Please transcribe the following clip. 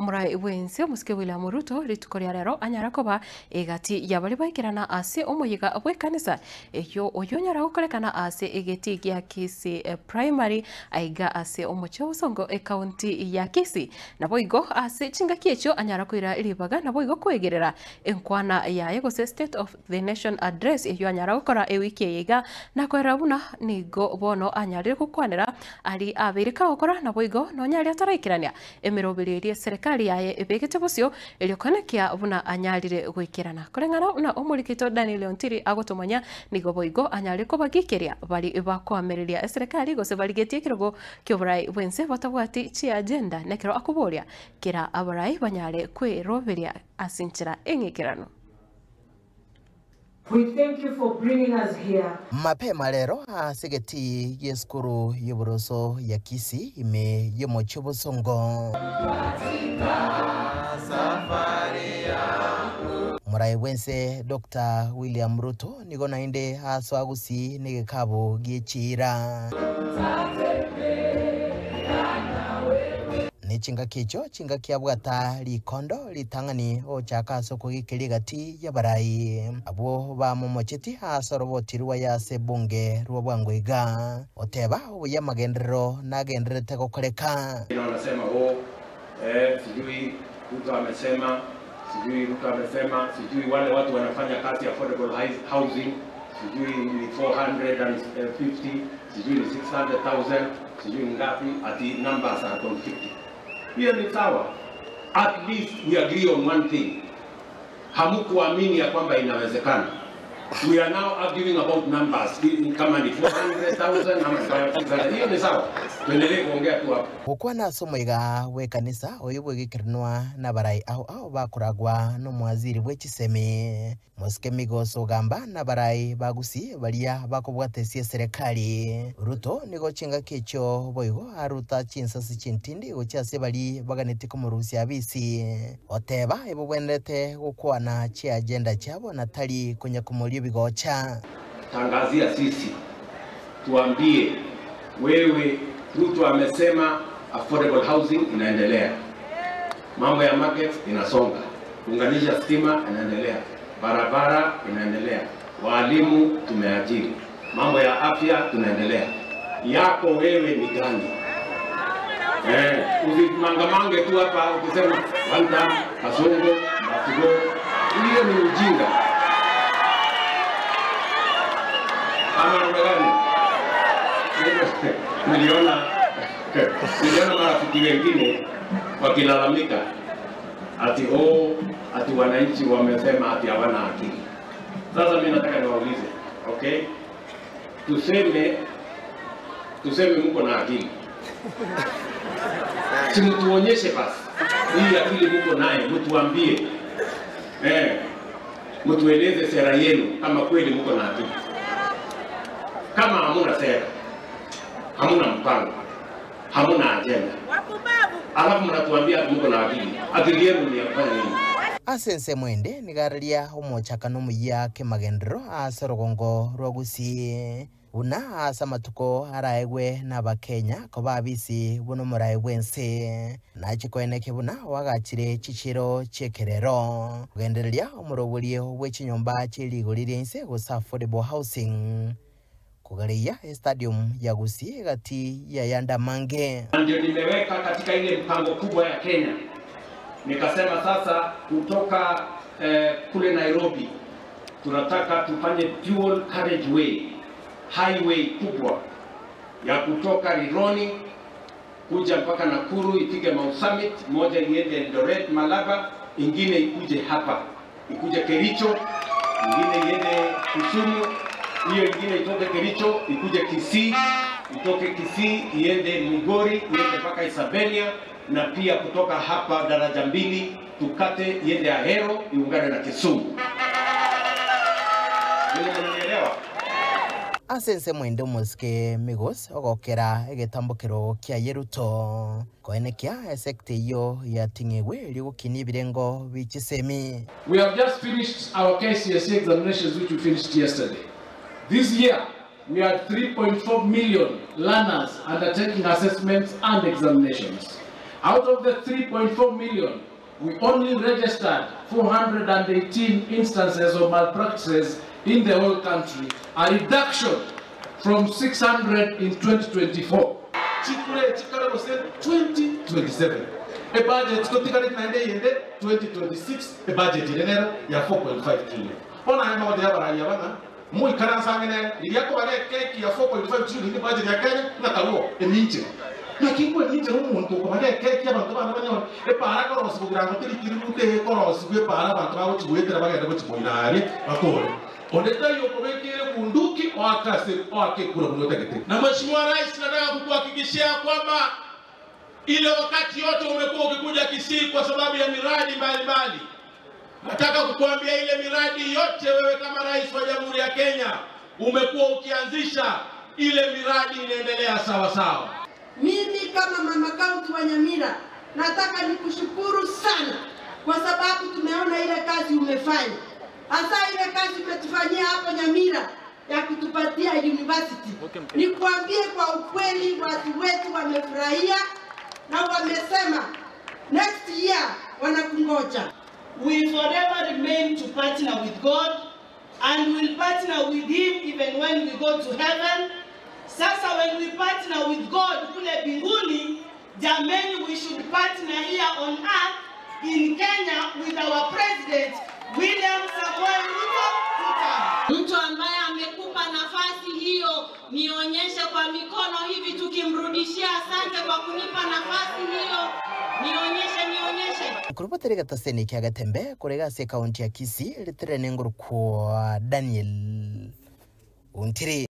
Omorai bw'ense omosike William Ruto rituko ria rero anyare koba egati ya baria baikerana ase omoyega bw'ekanisa eyio oyio onyara gokorekana ase egetii gia Kisii Primary aiga ase omochie obosongo ekaunti ya Kisii. Naboigo ase chingaki echio anyara koira ribaga naboigo koegerera enkwana yaye gose State of the Nation Address eyio anyara gokora ewiki eye iga nakoerera buna nigo bono anyarire gokwanera aria abeire kagokora naboigo nonya aria ataraikerania Emeroberi eria eserekari yaye ebegete bosio, erio koenekia buna anyarire goikerana. Koreng'ana buna omorikito Daniel Ontiri agotomanya, nigo boigo anyare kobagikeria baria bakoamereria eserekari gose barigetie ekerogo ki'oborai bw'ense batabwati chiagenda nekero akoboria kera abarai banyare kweroberia ase enchera eng'ikeranu. We thank you for bringing us here. Mapema rero ase egetii gi'esukuru y'oboroso ya Kisii ime y'omochie obosongo. Omorai bw'ense Doctor William Ruto nigo naende asoa gusii negekabu gie chiira. Ne chingaki echio chingaki abwata rikondo ritang'ani gochaka ase okogikeria egati y'abarai abwo bamomochetie ase oroboti rwaye ase ebunge rwa bwango iga, oteba obuya amagenderero nagendererete gokoreka. Wengine wanasema oh, eh, sijui Ruto amesema, sijui Ruto amesema, sijui wale watu wanafanya kazi affordable housing, sijui ni 450, sijui ni 600,000, sijui ni ngapi, ati numbers are conflicting. Hiyo ni sawa. At least we agree on one thing. Hamkuamini ya kwamba inawezekana. We are now arguing about numbers. Kama ni 400,000 ama 500,000. Hiyo ni sawa. Tuendelee kuongea tu hapo. Gokwana ase omoiga bw'ekanisa oyo bw'egekerenwa nabarai ao ao bakoragwa nomwaziri bwe chisemi Mosike Migos ogamba nabarai ba Gusii baria bakobwata ase eserekari. Ruto nigo chingaki echio boigo aruta chinsase chintindi gochia ase baria baganetie komorusia abisi. Oteba ebogwenerete gokwana chiagenda chiabo na tari konya komoria ebigocha. Tangazia sisi tuambie wewe Ruto amesema affordable housing inaendelea, mambo ya market inasonga, kuunganisha stima inaendelea, barabara inaendelea, walimu tumeajiri, mambo ya afya tunaendelea. Yako wewe ni gani? Usimangamange tu hapa ukisema one term, Kasongo, must go. Hiyo ni ujinga. Ama namna gani? Niliona marafiki wengine wakilalamika ati oh, ati wananchi wamesema ati hawana akili. Sasa mimi nataka niwaulize, okay? Tuseme mko na akili. Si mtuonyeshe basi hii akili mko naye, mtuambie. Mtueleze sera yenu kama kweli mko na akili. Kama hamuna sera, hamuna mpango, hamuna agenda, alafu mnatuambia mko na akili. Akili yenu ni ya kufanya nini? Ase ensemo ende nigareria omochakano omuya kemagenderero ase orogongo rwa Gusii buna ase amatuko araegwe n'Abakenya koba abisi buna omorae bw'ense nache koeneke buna oagachire chichiro chi'ekerero kogendereria omoroborio bwe chinyomba chi'erigori ria inse gose affordable housing kogareia estadium ya Gusii egati y'ayande amange. Ndio nimeweka katika ile mpango kubwa ya Kenya, nikasema sasa kutoka kule Nairobi tunataka tufanye dual carriageway, highway kubwa ya kutoka Rironi kuja mpaka Nakuru ifike Mount Summit, moja iende Eldoret Malaba, ingine ikuje hapa, ikuje Kericho, ingine iende Kisumu, hiyo ingine itoke Kericho ikuje Kisii, itoke Kisii iende Migori, iende mpaka Isabenia, na pia kutoka hapa daraja 2 tukate iende Ahero iungane na Kisumu. Mnanielewa? Ase ensemo ende omosike Migos ogokera egetambokero kia Yeruto koenekia esekta eyo yating'igwe erigokinia ebirengo bichisemi. We have just finished our KCSE examinations which we finished yesterday. This year we had 3.4 million learners undertaking assessments and examinations. Out of the 3.4 million, we only registered 418 instances of malpractices in the whole country, a reduction from 600 in 2024. Chikure chikarabose 2027 ebudget kotigareti naende yende 2026 ebudget ire ya 4.5 trillion bona aye magote yabarari abana muikaransang'ene riria kobare ekeki ya 4.5 trillion ebudget ya Kenya ng'akaruo eminche nakingwe eminche nomonto okobare ekeki abanto bana banyore epara korosi kugira ngo terikirute korosi gwe epara abanto bagochigwetera bagende gochimoinari bakore onde taiyo okobekere bunduki oakase oakekura bunotagete. Na Mheshimiwa Rais, nataka kukuhakikishia kwamba ile wakati yote umekuwa ukikuja Kisii kwa sababu ya miradi mbalimbali. Nataka kukuambia ile miradi yote wewe kama rais wa Jamhuri ya Kenya umekuwa ukianzisha, ile miradi inaendelea sawa sawa. Mimi kama mama kaunti wa Nyamira nataka nikushukuru sana kwa sababu tumeona ile kazi umefanya, hasa ile kazi umetufanyia hapo Nyamira ya kutupatia university. Nikuambie kwa ukweli, watu wetu wamefurahia na wamesema next year wanakungoja. We forever remain to partner with God and will partner with him even when we go to heaven. Sasa when we partner with God kule mbinguni, jameni, we should partner here on earth in Kenya with our president William Samoei Ruto Ruto. Mtu ambaye amekupa nafasi hiyo, nionyeshe kwa mikono hivi, tukimrudishia asante kwa kunipa nafasi hiyo, nionyeshe, nionyeshe. Kurupoteri gataseni kia gatembe kurega ase kaunti ya Kisii ritirene ngurukwa Daniel Untiri.